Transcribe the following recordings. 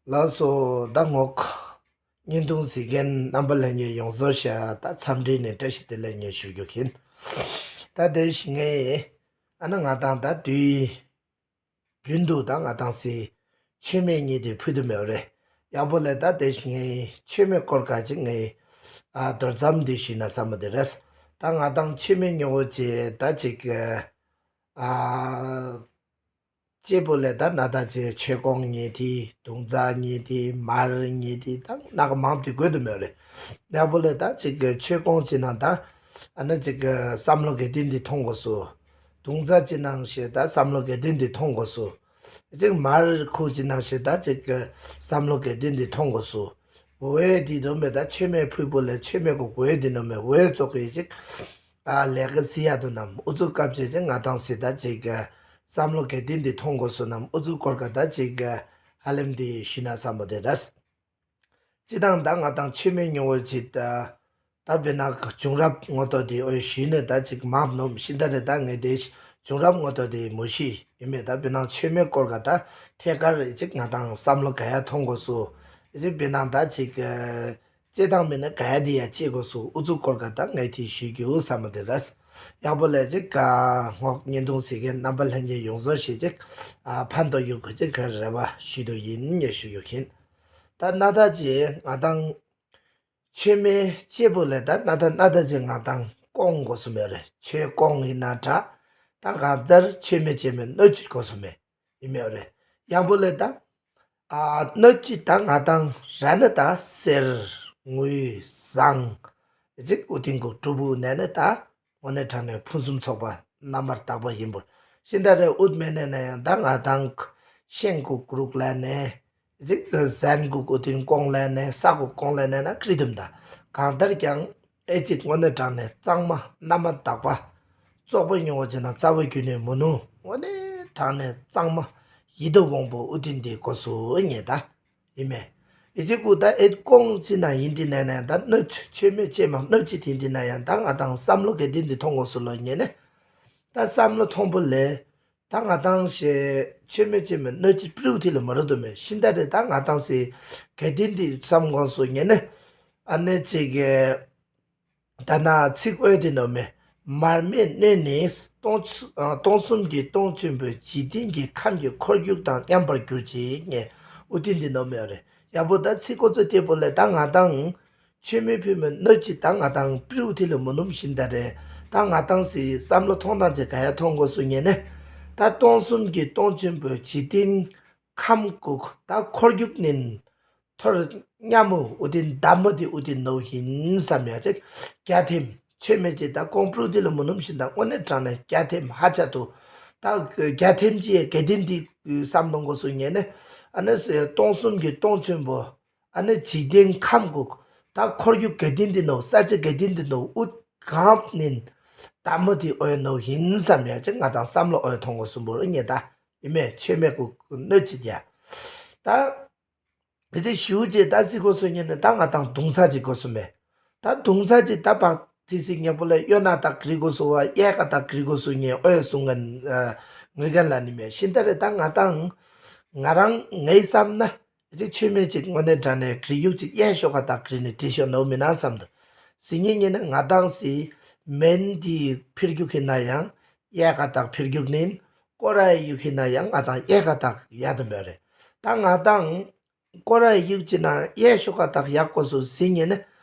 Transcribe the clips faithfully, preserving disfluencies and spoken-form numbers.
ལགས་སོ། ད་ངོ་། བརྙན་ཐུང་གཟིགས་མཁན་རྣམ་པ་ལྷན་རྒྱས་ཡོངས་རྫོགས་ཤ་ད་འཚམས་འདྲི་ནས་བཀྲ་ཤིས་བདེ་ལེགས་ངས་ཞུ་རྒྱུ་ཡིན། ད་དེ་བཞིན་ངས་ཨ་ན་ང་དང་ད་དུས་རྒྱུན་དུ་ད་ང་དང་སི་མཆོད་མེ་གཉིས་དེ་ཕུལ་དུ་མེད་རེད། ཡག་པོ་ལས་ད་དེ་བཞིན་ངས་མཆོད་མེ་སྐོར་ག་ཅིག་ངས་ཨ་མདོར་ཙམ་འདི་ཞུས་ན་བསམ་པ་དེ་རེད། ད་ང་དང་མཆོད་མེ་ཉོ་བོ་ཅེ་ད་ཅིག་ཨ། གཅེས་པོ་ལས་ད་ན་ད་ཅེ་མཆོད་ཀོང་ཉེ་ཐི་དུང་རྩ་ཉེ་ཐི་མར་ཉེ་ཐི་ད་ན་ག་མང་དེ་དགོས་དུ་མེད་རེད། ཡག་པོ་ལས་ད་ཅིག་གི་མཆོད་ཀོང་ཅི་ན་ད་ཨ་ན་ཅིག་གི་བསམ་བློ་གི་རྟིང་འདི་ཐོང་དགོས་སུ། དུང་རྩ་ཅི་ནང་ཞེ་ད་བསམ་བློ་གི་རྟིང་འདི་ཐོང་དགོས་སུ། ཅིག་མར་ཁུ་ཅི་ནང་ཞེ་ད་ཅིག་གི་བསམ་བློ་གི་རྟིང་འདི་ཐོང་དགོས་སུ། འོ་ཡེ་དེ་དོན་མེད་ད་མཆོད་མེ་ཕུལ་པོ་ལས་མཆོད་མེ་གོ་གོ་ཡེ་དེ་ནོ་མེ་འོ་ཡེ་ཙོག་གི་ཅིག་ཨ་ལས་ཀ་སི་ཡ་དུ་ནམ་ཨུ་ཚུགས་སྐབས་ཅེ་ཅེ་ང་དང་སི་ད་ཅིག་ག་བསམ་བློ་ག་དེ་འདི་ཐོང་དགོས་སུ་ནམ་ཨུ་ཚུགས་སྐོར་ག་ད་ཅིག་ག་ཧ་ལམ་འདི་ཞུས་ན་བསམ་པ་དེ་རེད། ཅི་དང་ད་ང་དང་མཆོད་མེ་ཉོ་བོ་ཅི་ད་ད་བེ་ན་བྱུང་རབས་ངོ་ཏོ་དེ་འོ་ཞུས་ནས་ད་ཅིག་མང་ནོམ་ཤིན་ད་རེ་ད་ངས་དེ་བྱུང་རབས་ངོ་ཏོ་དེ་མོ་ཤི་ཡིན་མེད་ད་བེ་ན་མཆོད་མེ་སྐོར་ག་ད་ཐད་ཀར་ཅིག་ང་དང་བསམ་བློ་ག་ཡ་ཐོང་དགོས་སུ་ཅིག་བེ་ན་ད་ཅིག་ག་ཅེ་དང་མེད་ན་ག་ཡ་དེ་ཡ་ཅེ་དགོས་སུ་ཨུ་ཚུགས་སྐོར་ག་ད་ངས་དེ་ཞུས་རྒྱུ་བསམ་མ་དེ་རེད། ཡག་པོ་ལས་ཅིག་ག་སྔོག་བརྙན་ཐུང་ཟེར་མཁན་རྣམ་པ་ལྷན་རྒྱས་ཡོངས་རྫོགས་ཞེ་ཅིག་ཨ་ཕན་ཐོགས་ཡོད་གི་ཅིག་ག་རེ་བ་ཞུས་དུ་ཡིན་ངས་ཞུ་རྒྱུ་ཡིན། ད་ན་ད་ཅེ་ང་དང་མཆོད་མེ་གཅེས་པོ་ལས་ད་ན་ད་ན་ད་ཅེ་ང་དང་ཀོང་དགོས་སུ་མེད་རེད་མཆོད་ཀོང་ཡིན་ན་འདྲ། ད་གང་ལྟར་མཆོད་མེ་གཅེས་མེ་སྣོད་ཅིག་དགོས་སུ་མེད། ཡིན་མེད་རེད། ཡག་པོ་ལས་ད། ཨ་སྣོད་ཅི་ད་ང་དང་ར་ནི་ད་གསེར་དངུལ་ཟངས་ཅིག་ཨུ་ཐིང་གུ་གྲུ་བུ་ནས་ནི་ད་དངོས་གནས་དྲང་གནས་ཕུན་སུམ་ཚོགས་པ་རྣམ་པར་དག་པ་ཡིན་པོ། ཤིན་ད་རེ་ཨུད་མེ་ནས་ན་ཡང་ད་ང་དང་ཤེང་གུ་གུ་རུག་ལ་ནས་ཅིག་ཟན་གུ་ཨུ་ཐིང་ཀོང་ལ་ནས་ས་གུ་ཀོང་ལ་ནས་ན་ཀྲི་དུམ་ད་གང་ལྟར་ཀྱང་། ཨེ་ཅིག་དངོས་གནས་དྲང་གནས་གཙང་མ་རྣམ་པར་དག་པ། བཙོག་པ་མྱོང་བ་ཅིག་ན་རྩ་བ་རྒྱུད་ནས་མི་ནུ་དངོས་གནས་དྲང་གནས་གཙང་མ་ཡིད་དུ་འོང་པོ་ཨུ་ཏིན་དེ་གོ་སུ་ཉེ་ད། ཡིན་མེ། ཨེ་ཅིག་གུ་ད་ཨེ་ཀོང་ཅི་ན་ཡིན་དེ་ནས་ནས་ད་སྣོད་ཆོས་མེད་ཅེས་མ་སྣོད་ཅི་དེ་འདི་ན་ཡང་ད་ང་དང་བསམ་བློ་ག་དེ་འདི་ཐོང་གོ་སུ་ལོ་ཉེ་ནས། ད་བསམ་བློ་ཐོང་པོ་ལས། ད་ང་དང་ཞེས་ཆོས་མེད་ཅེས་མེད་སྣོད་ཀྱི་སྤྲེའུ་དེ་ལ་མ་རུ་དུ་མེད་ཤིན་ད་རེ་ད་ང་དང་སི་ག་དེ་འདི་བསམ་དགོངས་སུ་ཉེ་ནས། ཨ་ནེ་ཅིག་གི་ད་ན་ཚིག་འོས་དེ་ནོ་མེ། མར་མེ་སྣོད་ནི་སྟོང་ཚུ་ཨ་སྟོང་གསུམ་གྱི་སྟོང་ཆེན་པོའི་འཇིག་རྟེན་གྱི་ཁམས་ཀྱི་འཁོར་རྒྱུག་དང་མཉམ་པར་གྱུར་ཅིག་ངས་ཨུ་ཏིན་འདི་ནོ་མེ་རེད། ཡག་པོ་ད་ཚིག་ཀོ་ཚོ་སྐྱེས་པོ་ལས་ད་ང་དང་ཆོས་མེད་ཕུལ་མེ་སྣོད་ཀྱི་ད་ང་དང་སྤྲེའུ་དེ་ལ་མོ་ནུམ་ཤིན་ད་རེད། ད་ང་དང་སི་བསམ་བློ་ཐོང་དང་ཅེ་ག་ཡ་ཐོང་དགོས་སུ་ཉེ་ནས། ད་སྟོང་གསུམ་གྱི་སྟོང་ཆེན་པོའི་འཇིག་རྟེན་ཁམས་གུག་ད་འཁོར་རྒྱུག་ནིན། ཐོར་ཉ་མོ་ཨུ་ཏིན་འདམ་མོ་དེ་ཨུ་ཏིན་ནོ་ཡིན་བསམ་ཡ་ཅིག་རྒྱ་ཐེམ་ཆོས་མེད་ཅིག་ད་ཀོང་སྤྲུལ་དེ་ལ་མོ་ནུམ་བཞིན་དང་དངོས་གནས་དྲང་ནས་རྒྱ་ཐེམ་ཧ་ཅ་དུ། ད་རྒྱ་ཐེམ་ཅི་ག་དིན་དེ་བསམ་གཏོང་དགོས་སུ་ཉེ་ནས། ཨ་ནི་སྟོང་གསུམ་གྱི་སྟོང་ཆེན་པོ། ཨ་ནི་འཇིག་རྟེན་ཁམས་གུག་ད་འཁོར་རྒྱུག་ག་དིན་དེ་ནོ་ས་ཆ་ག་དིན་དེ་ནོ་ཨུ་གང་ནིན། འདམ་མོ་དེ་ཨོ་ནོ་ཡིན་བསམ་ཡ་ཅིག་ང་དང་བསམ་བློ་ཨོ་ཐོང་དགོས་སུ་འབོར་ཉེ་ད། ཡིན་མེད་ཆོས་མེད་གུག་སྣོད་ཅི་དེ་ཡ། ད། ཨེ་ཙི་ཞུ་ཅེ་ད་སི་གོ་སུ་ཉེ་ནས་ད་ང་དང་དུང་ཚ་ཅིག་གོ་སུ་མེད། ད་དུང་ཚ་ཅིག་ད་བག་ཐི་སི་ཉེ་པོ་ལ་གཡོ་ན་ད་གྲི་གོ་སུ་བ་གཡས་ཀ་ད་གྲི་གོ་སུ་ཉེ་ཨོ་ཡ་གསུང་ངན་ངི་གན་ལ་ནི་མེད་ཤིན་ད་རེ་ད་ང་དང་ང་རང་ངའི་བསམ་ན་ཨེ་ཙི་ཆོས་མེད་ཅིག་དངོས་གནས་དྲང་ནས་གྲི་གཡུག་ཅིག་གཡས་ཤོག་ཀ་ད་གྲི་ནི་གྲི་ཤོག་ནོ་མི་ན་བསམ་དུ་སི་ཉེ་ཉེ་ནས་ང་དང་སི་མེན་དི་ཕིར་གྱུག་ཁི་ན་ཡང་གཡས་ཀ་ད་ཕིར་གྱུག་ནིན་ཀོ་ར་ཡུག་ཁི་ན་ཡང་ང་དང་གཡས་ཀ་ད་ཡ་དུ་མེད་རེད་ད་ང་དང་། ཀོ་ར་ཡིག་ཅི་ན་གཡས་ཤོ་ཀ་དག་ཡག་གོ་སུ་ཟིན་ཉེ་ནི་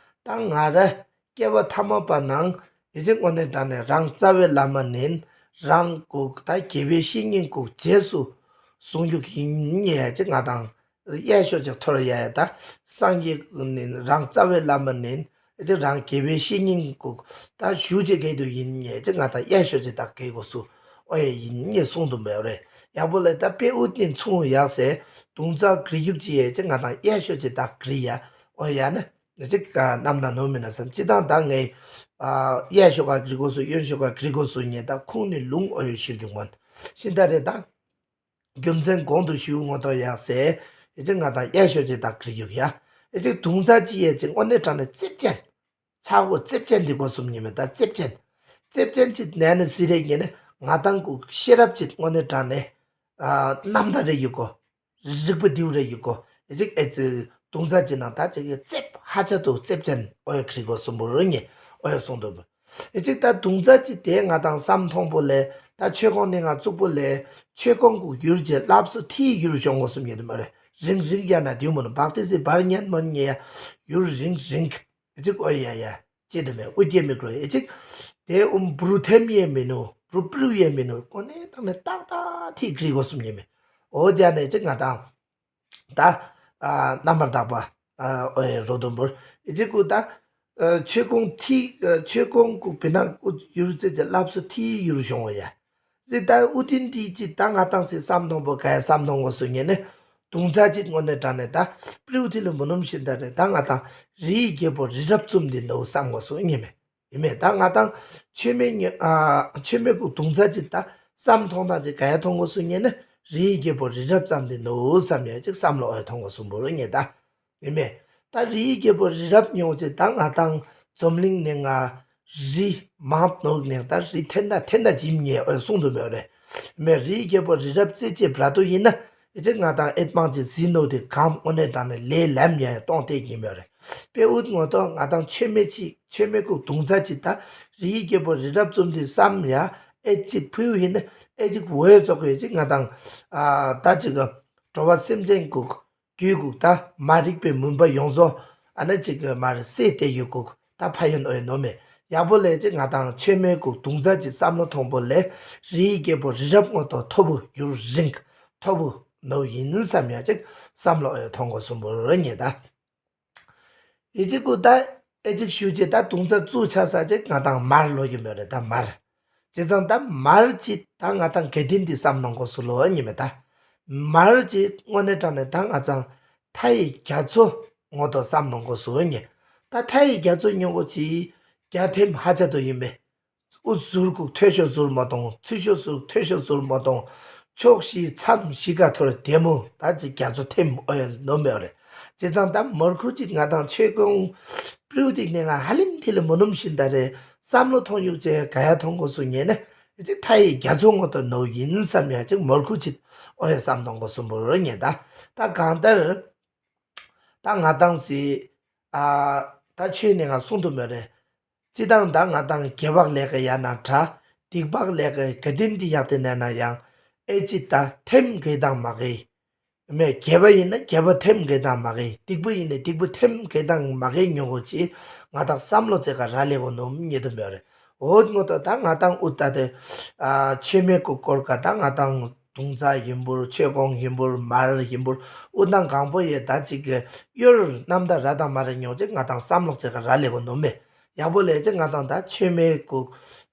ད་ང་ར་སྐྱེ་བ་ཐ་མ་པ་ནང་ཡི་ཅི་དངོས་གནས་དྲང་ནས་རང་རྩ་བའི་བླ་མ་ནིན་རང་གུག་ད་དགེ་བའི་བཤེས་གཉེན་གུག་རྗེས་སུ་གསུང་རྒྱུ་ཡིན་ཉེ་ཡ་ཅི་ང་དང་གཡས་ཤོ་ཅིག་ཐོར་ཡ་ཡ་ད་སངས་རྒྱས་ནིན་རང་རྩ་བའི་བླ་མ་ནིན་ཡི་ཅི་རང་དགེ་བའི་བཤེས་གཉེན་གུག་ད་ཞུ་ཅི་གེ་དུ་ཡིན་ཉེ་ཅི་ང་དང་གཡས་ཤོ་ཅིག་ད་གེ་གོ་སུ། ཨོ་ཡ་ཡིན་ངས་གསུང་དུ་མེད་རེད། ཡག་པོ་ལས་ད་དཔེ་ཨུ་ཏིན་ཚུང་ཡག་སེ་དུང་རྩ་གྲི་རྒྱུག་ཅི་ཡས་ཅི་ང་དང་གཡས་ཤོ་ཅི་ད་གྲི་ཡ། ཨོ་ཡ་ནི་ཅི་རྣམ་ན་ནོར་མི་ན་བསམ་ཅི་དང་ད་ངས་གཡས་ཤོ་ཀ་གྲི་གོ་སུ་གཡོན་ཤོ་ཀ་གྲི་གོ་སུ་ཉེ་ད་ཁུང་ནི་ལུང་ཨོ་ཡོ་ཤིར་རྒྱུག་མོན་ཤིན་ད་རེད་ད། རྒྱུ་མཚན་གོང་དུ་ཞུ་ངོ་ཏོ་ཡག་སེ་ཡ་ཅི་ང་དང་གཡས་ཤོ་ཅི་ད་གྲི་རྒྱུག་ཡ། ཡ་ཅི་དུང་རྩ་ཅི་ཡས་ཅི་དངོས་གནས་དྲང་ནས་རྩིབ་ཅན། ཚ་བོ་རྩེབ་ཅན་འདི་གོ་གསུམ་ཉིན་མེད་ད་རྩེབ་ཅན། རྩེབ་ཅན་ཅིག་ནས་ནི་སི་རེ་ཉིན་ནི་ང་དང་གུ་ཤེས་རབ་ཅིག་དངོས་གནས་དྲང་ནས། རྣམ་ཐར་རེ་ཡོད་གོ་རིག་པ་དེའུ་རེ་ཡོད་གོ་ཨེ་ཅིག་ཨེ་ཅིག་དུང་རྩ་ཅིག་ནང་ད་ཅིག་ཙེབ་ཧ་ཅ་དུ་ཙེབ་ཅན་ཨོ་ཡ་ཁྲི་གོ་སུམ་བུ་རུ་ཉེ་ཨོ་ཡ་སོང་དུ་བུ། ཨེ་ཅིག་ད་དུང་རྩ་ཅིག་དེ་ང་དང་བསམ་མཐོང་པོ་ལས་ད་ཆོས་གོང་ནི་ང་བཙུགས་པོ་ལས་ཆོས་གོང་གུ་ཡུར་ཅེ་ལབ་སུ་ཐི་ཡུར་ཤོང་གོ་སུམ་ཉེ་དུ་མ་རེ་རིང་རིང་ཡ་ན་དེའུ་མོ་ནུ་བག་ཏི་སི་བར་ཉན་མོ་ཉེ་ཡ་ཡུར་རིང་རིང་ཨེ་ཅིག་ཨོ་ཡ་ཡ། ཅི་དེ་མེད་ཨུ་རྒྱན་མི་གྲོ་ཨེ་ཅིག་དེ་ཨུམ་བུ་རུ་ཐེམ་ཡེ་མི་ནུ་བུ་རུ་པྲུ་ཡེ་མི་ནུ་ཀོ་ནེ་དང་ནེ་ཏག་ཏག་ཐིག་གི་རི་གོ་སུམ་ཉེ་མེ། ཨོ་དེ་ནེ་ཅིག་ང་དང་ད་ཨ་རྣམ་པར་དག་པ་ཨ་ཨོ་ཡེ་རོ་དུམ་བུར་ཨེ་ཅིག་ཀུ་ད་ཨ་ཆོས་གོང་ཐིག་ཨ་ཆོས་གོང་ཀུ་བི་ན་ཀུ་ཡུར་ཙེ་ཙེ་ལབ་སུ་ཐིག་ཡུར་ཤོང་ཨོ་ཡ། རི་ད་ཨུ་ཏིན་ཏི་ཅི་ད་ང་དང་སི་བསམ་མཐོང་པོ་ག་ཡ་བསམ་མཐོང་གོ་སུ་ཉེ་ནེ་དུང་རྩ་ཅིག་དངོས་གནས་དྲང་ནས་ད་པྲིའུ་ཐི་ལུ་མུ་ནུམ་བཞིན་ད་རེད་ད་ང་དང་རིའི་རྒྱལ་པོ་རི་རབ་བཙུམ་འདི་འདུག་བསམ་གོ་སུ་ཉེ་མེ། ཡིན་མེ་ད་ང་དང་ཆོས་མེད་ཉེ་ཨ་ཆོས་མེད་ཀུ་དུང་རྩ་ཅིག་ད་བསམ་མཐོང་དང་ཅིག་ག་ཡ་མཐོང་གོ་སུ་ཉེ་ནེ་རིའི་རྒྱལ་པོ་རི་རབ་ཙམ་འདི་འདུག་བསམ་ཡ་ཅིག་བསམ་བློ་ཨོ་མཐོང་གོ་སུ་འབུ་རུ་ཉེ་ད། ཡིན་མེད། ད་རིའི་རྒྱལ་པོ་རི་རབ་ཉོ་ཅེ་ད་ང་དང་འཛམ་གླིང་ནས་ང་རི་མང་ནོག་ནས་ད་རི་ཐེན་ད་ཐེན་ད་ཇིམ་ཉེ་ཨོ་གསུང་དུ་མེད་རེད། མེ་རིའི་རྒྱལ་པོ་རི་རབ་རྩེ་ཅེ་བྲ་ཏོ་ཡིན་ན་ཨེ་ཅེ་ང་དང་ཨེད་མང་ཅེ་ཟི་ནོ་དེ་གམ་དངོས་གནས་དྲང་ནས་ལས་ལམ་ཉེ་གཏོང་ཐེ་ཉིན་མེད་རེད། པེ་ཨུད་ངོ་ཏོ་ང་དང་ཆོས་མེད་ཅིག་ཆོས་མེད་ཀུ་དུང་རྩ་ཅིག་ད་རིའི་རྒྱལ་པོ་རི་རབ་བཙུམ་དེ་བསམ་ཡ་ཨེ་ཅིག་ཕུལ་ཡིན་ན་ཨེ་ཅིག་འོས་ཙོག་ཡོད་ཅིག་ང་དང་ཨ་ད་ཅིག་འགྲོ་བ་སེམས་ཅན་ཀུ། རྒྱུད་ཁུག་ད་མ་རིག་པའི་མུན་པ་ཡོངས་རྫོགས་ཨ་ན་ཅིག་གི་མར་སེ་ཏེ་ཡུ་ཁུག་ད་ཕ་ཡོན་ཨོ་ཡ་ནོ་མེ། ཡག་པོ་ལས་ཅིག་ང་དང་ཆོས་མེད་ཁུག་དུང་རྩ་ཅིག་བསམ་བློ་ཐོང་པོ་ལས་རིའི་རྒྱལ་པོ་རི་རབ་ངོ་ཏོ་མཐོ་བུ་ཡུར་རིང་མཐོ་བུ་ནོ་ཡིན་བསམ་ཡ་ཅིག་བསམ་བློ་ཨོ་ཡ་ཐོང་གོ་སུམ་བུ་རུ་ཉེ་ད། ཨེ་ཅིག་ཀུ་ད་ཨེ་ཅིག་ཞུ་ཅེ་ད་དུང་རྩ་བཙུགས་ཆ་ས་ཅིག་ང་དང་མར་ལོ་གི་མེད་རེད་ད་མར། བྱས་ཙང་ད་མར་ཅིག་ད་ང་དང་ག་དིན་འདི་བསམ་གནང་གོ་སུ་ལོ་ཉི་མེ་ད། མར་ཅིག་དངོས་གནས་དྲང་ནས་ད་ང་ཚང་མཐའ་ཡི་རྒྱ་མཚོ་ངོ་ཏོ་བསམ་གནང་གོ་སུ་ཉེ། ད་མཐའ་ཡི་རྒྱ་མཚོ་ཉོ་གོ་ཅིག་རྒྱ་ཐེམ་ཧ་ཅ་དོ་ཡིན་མེ། ཨུ་ཟུར་ཁུག་ཐོས་ཤོ་ཟུར་མ་གཏོང་། ཚུལ་ཤོ་ཟུར་ཐོས་ཤོ་ཟུར་མ་གཏོང་། ཕྱོགས་བཞི་མཚམས་བཞི་ཀ་ཐོར་བདེ་མོ་ད་ཅིག་རྒྱ་མཚོ་ཐེམ་ཨོ་ཡ་ནོ་མེ་ཨོ་རེད། བྱས་ཙང་ད་མར་ཁུ་ཅིག་ང་དང་ཆོས་གོང་པྲིའུ་ཏིག་ནས་ང་ཧ་ལིམ་ཐི་ལི་མོ་ནུམ་བཞིན་ད་རེ་བསམ་བློ་ཐོང་ཡུག་ཅེ་ག་ཡ་ཐོང་གོ་སུ་ཉེ་ནེ་ཅིག་མཐའ་ཡི་རྒྱ་མཚོ་ངོ་ཏོ་ནོ་ཡིན་བསམ་ཡ་ཅིག་མར་ཁུ་ཅིག་ཨོ་ཡ་བསམ་ཐོང་གོ་སུ་མོ་རོ་ཉེ་ད། ད་གང་ལྟར་ད་ང་དང་སི་ཨ་ད་ཆོས་ནས་ང་གསུང་དུ་མེད་རེད། སྤྱི་བཏང་ད་ང་དང་དགེ་བག་ལས་ཀ་ཡ་ན་དྲ། སྡིག་བག་ལས་ཀ་ག་དིན་འདི་ཡག་དེ་ནས་ན་ཡང་ཨེ་ཅི་ད་ཐེམ་གེ་དང་མ་གེ། མེ་དགེ་བ་ཡིན་ན་དགེ་བ་ཐེམ་གེ་དང་མ་གེ། སྡིག་པ་ཡིན་ན་སྡིག་པ་ཐེམ་གེ་དང་མ་གེ་ཉོ་གོ་ཅི། ང་དང་བསམ་བློ་ཙེ་ག་ར་ལེ་གོ་ནོམ་ཉེ་དུ་མེད་རེད། འོ་ངོ་ཏོ་ད་ང་དང་ཨུ་ད་དེ་ཨ་ཆོས་མེད་ཀུ་སྐོར་ཀ་ད་ང་དང་དུང་རྩ་ཡིན་པུར་ཆོས་གོང་ཡིན་པུར་མར་ཡིན་པུར་ཨུ་དང་གང་པོ་ཡེ་ད་ཅིག་གི་གཡོར་རྣམ་དག་ར་དང་མ་ར་ཉོ་ཅིག་ང་དང་བསམ་བློ་ཙེ་ག་ར་ལེ་གོ་ནོམ་མེ། ཡག་པོ་ལས་ཅིག་ང་དང་ད་ཆོས་མེད་ཀུ་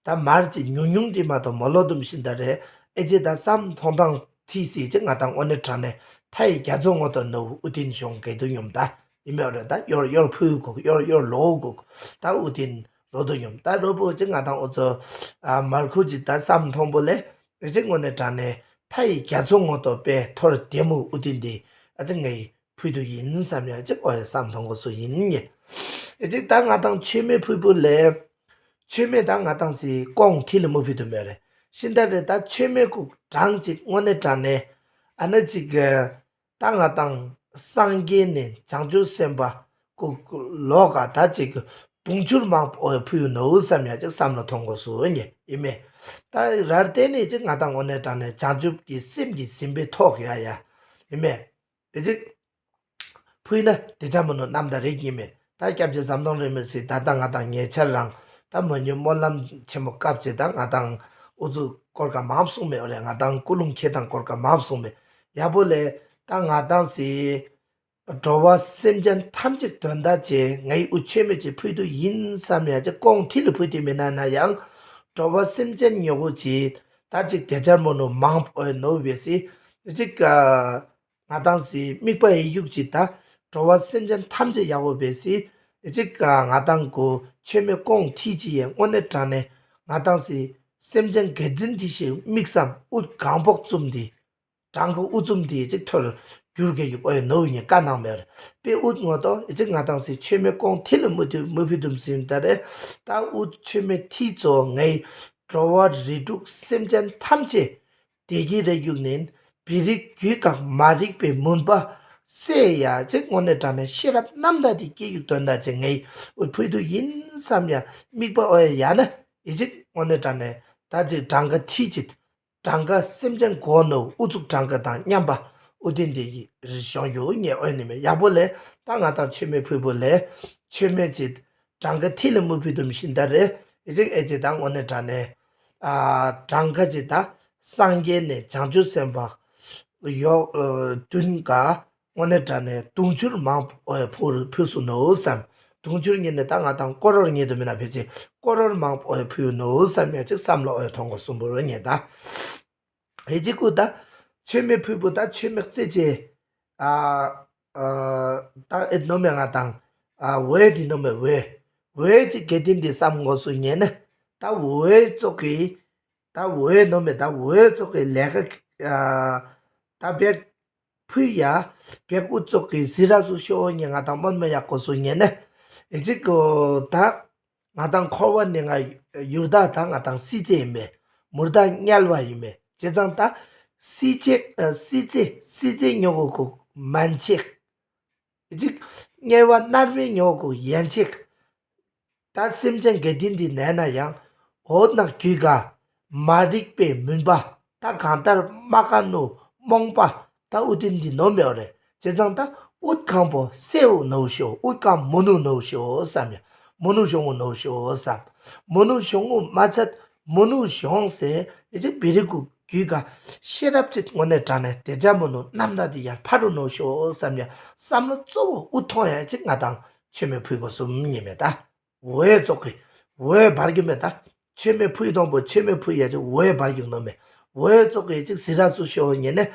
ད་མར་ཅིག་ཉུང་ཉུང་འདི་མ་གཏོགས་མོ་ལོ་དུམ་ཤིན་ད་རེ་ཨེ་ཅེ་ད་བསམ་མཐོང་དང་ཐིས་སི་ཅིག་ང་དང་དངོས་གནས་དྲང་ནས་མཐའ་ཡི་རྒྱ་མཚོ་ངོ་ཏོ་ནོ་ཨུ་ཏིན་ཤོང་གེ་དུ་ཉོམ་ད་ཡིན་མེ་རེད། ད་གཡོར་གཡོར་ཕུ་གུ་གཡོར་གཡོར་ལོ་གུ་ད་ཨུ་ཏིན། རོ་དོ་ཡོམ་ད་རོ་པོ་ཅིག་ང་དང་འུ་ཚོ་ཨ་མར་ཁུ་ཅིག་ད་བསམ་མཐོང་པོ་ལས་ཨེ་ཅིག་དངོས་གནས་དྲང་ནས་མཐའ་ཡི་རྒྱ་མཚོ་ངོ་ཏོ་པའི་ཐོར་བདེ་མོ་ཨུ་ཏིན་དེ་ཨ་ཅིག་ངའི་ཕུལ་དུ་ཡིན་བསམ་ཡ་ཅིག་ཨོ་ཡ་བསམ་མཐོང་གོ་སུ་ཡིན་ཉེ། ཨེ་ཅིག་ད་ང་དང་ཆོས་མེད་ཕུལ་པོ་ལས་ཆོས་མེད་ད་ང་དང་སི་ཀོང་ཐི་ལི་མོ་ཕུལ་དུ་མེད་རེད། ཤིན་ད་རེད་ད་ཆོས་མེད་ཀུ་གྲངས་ཅིག་དངོས་གནས་དྲང་ནས་ཨ་ན་ཅིག་གི་ད་ང་དང་སངས་རྒྱས་ནས་བྱང་ཆུབ་སེམས་དཔའ་ཀུ་ལོ་ག་ད་ཅིག་དུང་ཕྱུར་མང་པོ་ཕུལ་ནོ་བསམ་ཡ་ཅིག་བསམ་བློ་ཐོང་གོ་སུ་ཉེ་ཡིན་མེ། ད་རར་བརྟེན་ནས་ཅིག་ང་དང་དངོས་གནས་དྲང་ནས་བྱང་ཆུབ་ཀྱི་སེམས་ཀྱི་ཟིན་པའི་ཐོག་ཡ་ཡ་ཡིན་མེ། དེ་ཅིག་ཕུལ་ན་དེ་ཆ་མོ་ནོ་རྣམ་དག་རེད་ཡིན་མེ། ད་སྐྱབས་རྗེ་ཟམ་གདོང་རིན་པོ་ཆེ་ད་ལྟ་ང་དང་ཉེ་ཆར་རང་ད་མོ་ཉོ་སྨོན་ལམ་ཆེན་མོ་སྐབས་ཅིག་ད་ང་དང་ཨུ་ཚུགས་སྐོར་ཀ་མང་སོང་མེ་འོ་རེད། ང་དང་ཀུ་ལུང་ཁེ་དང་སྐོར་ཀ་མང་སོང་མེ། ཡག་པོ་ལས་ད་ང་དང་སི་འགྲོ་བ་སེམས་ཅན་ཐམས་ཅད་དོན་དག་ཅེ་ངའི་ཨུ་ཆོས་མེད་ཅེ་ཕུལ་དུ་ཡིན་བསམ་ཡ་ཅེ་ཀོང་ཐི་ལི་ཕུལ་དེ་མེད་ན་ན་ཡང་འགྲོ་བ་སེམས་ཅན་ཉོ་གོ་ཅི་ད་ཅིག་དེ་ཆར་མོ་ནོ་མང་པོ་ནོ་བེ་སི་ཅིག་ང་དང་སི་དམིགས་པ་ཡི་ཡུག་ཅི་ད་འགྲོ་བ་སེམས་ཅན་ཐམས་ཅད་ཡག་པོ་བེ་སི་ཅིག་ང་དང་གོ་ཆོས་མེད་ཀོང་ཐི་ཅི་ཡེ་དངོས་གནས་དྲང་ནས་ང་དང་སི་སེམས་ཅན་དགེ་འདུན་དེ་ཞིག་དམིགས་བསམ་ཨུད་གང་པོག་བཙུམ་དེ། གྲངས་ཀ་དབུ་ཙུམ་དེ་ཅིག་ཐོར་གྱུར་གེ་ཡུག་ཨོ་ཡ་ནོ་ཉེ་ཀ་ནང་མེར། པེ་ཨུད་ངོ་ཏོ་ཨེ་ཅིག་ང་དང་སི་ཆོས་མེ་ཀོང་ཐི་ལ་མུ་ཐུ་མུ་ཕི་དུམ་སིམ་ད་རེ། ད་ཨུད་ཆོས་མེ་ཐི་ཙོ་ངའི་འགྲོ་བ་རིགས་དྲུག་སེམས་ཅན་ཐམས་ཅད་བདེ་སྐྱིད་རེ་ཡུག་ནིན་བི་རིག་རྒྱུད་བཀག་མ་རིག་པའི་མུན་པ་ སེ་ཡ་ཅིག་དངོས་གནས་དྲང་གནས་ཤེས་རབ་རྣམ་དག་དེ་སྐྱེ་ཡུག་དོན་དག་ཅིག་ངས་འུ་ཕུལ་དུ་ཡིན་བསམ་ཡ་དམིགས་པ་ཨོ་ཡ་ཡ་ན་ཨི་ཅིག་དངོས་གནས་དྲང་གནས་ད་ཅིག་གྲངས་ཀ་ཐི་ཅིག་གྲངས་ཀ་སེམས་ཅན་གོ་ནོ་ཨུ་ཚུགས་གྲངས་ཀ་དང་མཉམ་པ་ཨུ་ཏིན་དེ་ཡི་རི་ཤོང་ཡུ་ཉེ་ཨོ་ནི་མེ་ཡག་པོ་ལས་ད་ང་དང་ཆོས་མེད་ཕུལ་པོ་ལས་ཆོས་མེད་ཅིག་གྲངས་ཀ་ཐི་ལ་མུ་ཕུལ་དུ་མི་ཤིན་ད་རེ་ཨི་ཅིག་ཨེ་ཅིག་ད་དངོས་གནས་དྲང་གནས། ཨ་གྲངས་ཀ་ཅིག་ད་སངས་རྒྱས་ནས་བྱང་ཆུབ་སེམས་དཔའ་ཡོག་བདུན་ཀ་དངོས་གནས་དྲང་གནས་དུང་ཕྱུར་མང་པོ་ཕུལ་ཕུལ་སུ་ནོ་བསམ། དུང་ཕྱུར་ཉིད་ནས་ད་ང་དང་ཀོ་རོར་ཉིད་དུ་མིན་ན་ཕལ་ཆེར་ཀོ་རོར་མང་པོ་ཕུལ་ནོ་བསམ་ཡ་ཅིག་བསམ་བློ་ཨོ་ཐོང་གོ་གསུམ་པོ་རོ་ཉེ་ད། ཧེ་ཅིག་ཀུ་ད་ཆོས་མེད་ཕུལ་པོ་ད་ཆོས་མེད་རྩེ་ཅེ། ཨ་ཨ་ད་ཨེ་ནོ་མེ་ང་དང་ཨ་འོད་དི་ནོ་མེ་འོད། འོད་ཅིག་གེ་ཏིན་དི་བསམ་གོ་སུ་ཉེ་ནས་ད་འོད་ཙོག་གི་ད་འོད་ནོ་མེ་ད་འོད་ཙོག་གི་ལས་ཀ་ཨ་ད་བེག་ཕུལ་ཡ། བེག་ཨུ་ཙོག་གི་ཟི་ར་སུ་ཤོ་ཉེ་ང་དང་མོན་མེ་ཡག་གོ་སུ་ཉེ་ནས་ཨེ་ཅིག་ཀུ་ད། ང་དང་འཁོར་བ་ནི་ང་ཡུར་དྭགས་དང་ང་དང་སྲིད་རྩེ་ཡིན་མེད། མུར་དྭགས་དམྱལ་བ་ཡིན་མེད། བྱས་ཙང་ད་སྲིད་རྩེ་སྲིད་རྩེ་སྲིད་རྩེ་ཉོ་གོ་གོ་མན་ཆེག་ཅིག་དམྱལ་བ་མནར་མེད་ཉོ་གོ་ཡན་ཆེག་ད་སེམས་ཅན་གེ་ཏིན་འདི་ནས་ན་ཡང་འོ་ན་རྒྱུད་ཀ་མ་རིག་པའི་མུན་པ་ད་གང་ལྟར་མ་དགའ་ནོ་རྨོངས་པ་ད་ཨུ་ཏིན་འདི་ནོ་མེད་རེད། བྱས་ཙང་ད་ཨུད་གང་པོ་སེའུ་ནོ་ཤོ་ཨུད་གང་མོ་ནུ་ནོ་ཤོ་བསམ་ཡ་མོ་ནུ་ཤོ་ངུ་ནོ་ཤོ་བསམ། མོ་ནུ་ཤོ་ངུ་མ་ཚད་མོ་ནུ་ཤོང་སེ་ཨེ་ཅིག་བི་རི་གུ་རྒྱུད་ཀ་ཤེས་རབ་ཅིག་དངོས་གནས་དྲང་གནས་དེ་ཅག་མོ་ནུ་རྣམ་དག་འདི་ཡར་ཕ་རུ་ནོ་ཤོ་བསམ་ཡ་བསམ་བློ་གཙོ་བོ་ཨུད་ཐོང་ཡ་ཅིག་ང་དང་ཆོས་མེད་ཕུལ་གོ་གསུམ་ཉིན་མེད་ད། འོད་ཙོག་གི་འོད་འབར་རྒྱུ་མེད་ད། ཆོས་མེད་ཕུལ་དང་པོ་ཆོས་མེད་ཕུལ་ཡ་ཅིག་འོད་འབར་རྒྱུ་ནོ་མེད། འོད་ཙོག་གི་ཅིག་ཟི་ར་སུ་ཤོ་ཉེ་ནས་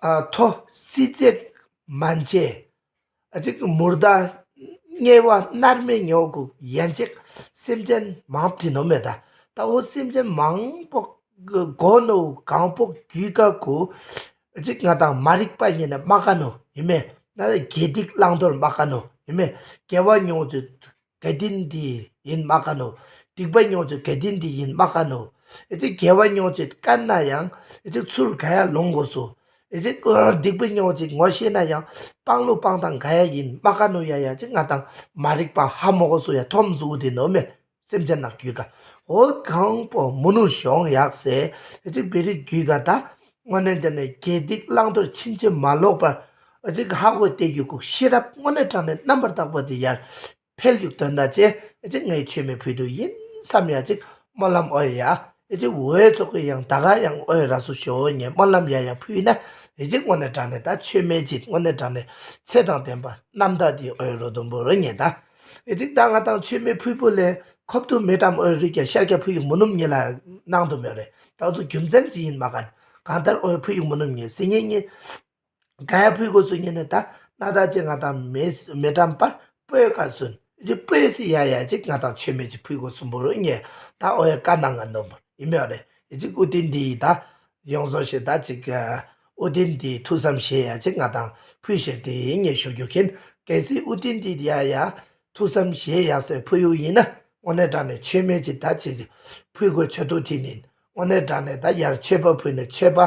ཨ་ཐོ་སྲིད་རྩེ་མན་ཆེ་ཨ་ཅིག་མུར་དྭགས་དམྱལ་བ་མནར་མེད་ཉོ་གོ་ཡན་ཆེག་སེམས་ཅན་མང་པོ་དེ་ནོ་མེད་ད། ད་འོ་སེམས་ཅན་མང་པོ་གོ་ནོ་གང་པོ་རྒྱུད་ཀ་གོ་ཅིག་ང་དང་མ་རིག་པ་ཉེ་ནས་མ་དགའ་ནོ་ཡིན་མེད། ན་དགེ་སྡིག་བླང་དོར་མ་དགའ་ནོ་ཡིན་མེད། དགེ་བ་ཉོ་ཅིག་ག་དིན་འདི་ཡིན་མ་ག་ནོ། སྡིག་པ་ཉོ་ཅིག་ག་དིན་འདི་ཡིན་མ་ག་ནོ། ཨེ་ཅིག་དགེ་བ་ཉོ་ཅིག་བཀན་ན་ཡང་ཨེ་ཅིག་ཚུར་ག་ཡ་ལོང་དགོས་སོ། ཨེ་ཅིག་སྡིག་པ་ཉོ་ཅིག་ངོ་ཤེས་ན་ཡང་སྤང་ལོ་སྤང་དང་ག་ཡ་ཡིན་མ་ག་ནོ། ཡ་ཡ་ཅིག་ང་དང་མ་རིག་པ་ཧ་མོ་གོ་སོ་ཡ་ཐོམ་སུ་དེ་ནོ་མེ། སེམས་ཅན་ནག་རྒྱུད་ཀ་འོ་གང་པོ་མོ་ནུ་ཤོང་ཡག་སེ། ཨེ་ཅིག་བེ་རི་རྒྱུད་ཀ་ད་དངོས་གནས་དེ་ནས་དགེ་སྡིག་བླང་དོར་ཕྱིན་ཅི་མ་ལོག་པར་ཨེ་ཅིག་ཧ་གོ་སྟེ་རྒྱུད་ཀུག་ཤེས་རབ་དངོས་གནས་དྲང་གནས་རྣམ་པར་དག་པ་དེ་ཡར། འཕེལ་རྒྱུག་དོན་དག་ཅེ། ཨེ་ཅིག་ངའི་ཆོས་མེད་ཕུལ་དུ་ཡིན་བསམ་ཡ་ཅིག་སྨོན་ལམ་ཨོ་ཡ། ཨེ་ཅིག་འོའི་ཚོགས་ཀྱི་ཡང་ད་ག་ཡང་ཨོ་ཡ་ར་སུ་ཞོ་ཉེ་སྨོན་ལམ་ཡ་ཡ་ཕུལ་ན། ཨེ་ཅིག་དངོས་གནས་དྲང་གནས་ད་ཆོས་མེད་ཅིག་དངོས་གནས་དྲང་གནས་ཚེ་དང་ལྡན་པ་རྣམ་དག་དེ་ཨོ་ཡ་རོ་དུམ་བུ་རོ་ཉེ་ད། ཨེ་ཅིག་ད་ང་དང་ཆོས་མེད་ཕུལ་བུ་ལས་ཁོབ་ཏུ་མེ་ཏམ་ཨོ་ཡ་རུ་རྒྱ་ཤར་རྒྱ་ཕུལ་ཡུག་མུ་ནུམ་ཉེ་ལ་གནང་དུ་མེ་རེ། ད་ཚོ་རྒྱུ་མཚན་ཟི་ཡིན་མ་གན་གང་ལྟར་ཨོ་ཡ་ཕུལ་ཡུག་མུ་ནུམ་ཉེ་ཟི་ཉེ་ཉེ། ག་ཡ་ཕུལ་དགོས་སུ་ཉེ་ནས་ད་སྣ་ཐག་ཅིག་ང་དང་མེ་མེ་ཏམ་པར་སྤོས་ཀ་སུན་ཅིག་སྤོས་སི་ཡ་ཡ་ཅིག་ང་དང་ཆོས་མེད་ཅིག་ཕུལ་དགོས་སུན་པོ་རུ་ཉེ་ད་ཨོ་ཡ་ཀ་ནང་ང་ནོམ་ཡིན་མེད་རེ། ཨི་ཅིག་ཨུ་ཏིན་འདི་ཡི་ད་ཡོངས་སོ་ཞེ་ད་ཅིག་ཨུ་ཏིན་འདི་ཐུགས་བསམ་བཞེས་ཡ་ཅིག་ང་དང་ཕུལ་ཤེར་དེ་ཡིན་ཉེ་ཞུ་རྒྱུ་མཁན་གལ་སྲིད་ཨུ་ཏིན་འདི་ཡ་ཡ་ཐུགས་བསམ་བཞེས་ཡ་སེ་ཕུལ་ཡུ་ཡིན་ན་དངོས་གནས་དྲང་གནས་ཆོས་མེད་ཅིག་ད་ཅིག་ཕུལ་དགོས་ཆོད་དུ་ཐིན་ཡིན། དངོས་གནས་དྲང་གནས་ད་ཡར་མཆོད་པ་ཕུལ་ནས་མཆོད་པ་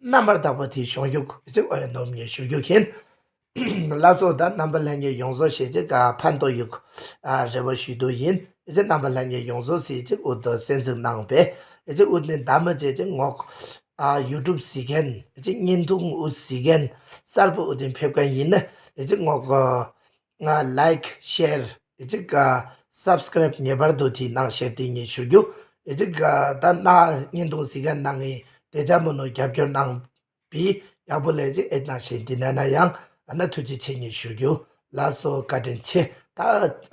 རྣམ་པར་དག་པ་དེ་བྱུང་རྒྱུ་ཅིག་ཨོ་ཡ་ནོམ་ཉེ་ཞུ་རྒྱུ་མཁན། ལ་སོ་ད་རྣམ་པ་ལྷན་རྒྱས་ཡོངས་སོ་ཞེ་ཅིག་ཕན་ཐོགས་ཡུག་རེ་བ་ཞུ་དོ་ཡིན། ཨེ་ཅིག་རྣམ་པ་ལྷན་རྒྱས་ཡོངས་སོ་ཟི་ཅིག་ཨུ་ཏོ་གསན་གཟིགས་གནང་པས། ཨེ་ཅིག་ཨུ་ཏིན་ད་མ་ཅེ་ཅིག་ངོག་ཨ་ཡུ་ཊུབ་ཟི་མཁན་ཨེ་ཅིག་བརྙན་ཐུང་ཨུ་ཟི་མཁན་གསར་པ་ཨུ་ཏིན་ཕེབས་མཁན་ཡིན་ན་ཨེ་ཅིག་ངོག་ང་ལའིཀ་ཤེར་ཨེ་ཅིག་ག་སབ་སི་ཀ་རེབ་ངེས་པར་དུ་དེ་གནང་ཤེར་དེ་ངས་ཞུ་རྒྱུ། ཨེ་ཅིག་ག་ད་ན་བརྙན་ཐུང་གཟིགས་མཁན་གནང་ངས་དེ་ཅག་མོ་ནོ་རྒྱབ་སྐྱོར་གནང་པའི་ཡག་པོ་ལས་ཅིག་ཨེ་གནང་ཤེར་དེ་ན་ན་ཡང་ཨ་ན་ཐུགས་རྗེ་ཆེ་ངས་ཞུ་རྒྱུ། ལགས་སོ་བཀའ་དྲིན་ཆེ། ད་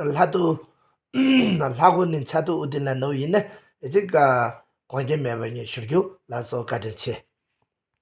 ལྷ་དུ་ལྷ་གོ་ནི་ཆ་དུ་ཨུ་ཏིན་ལ་ནོ་ཡིན་ན་ཨེ་ཅིག་ག་གོང་རྒྱ་མེད་པ་ངས་ཞུ་རྒྱུ། ལགས་སོ་བཀའ་དྲིན་ཆེ།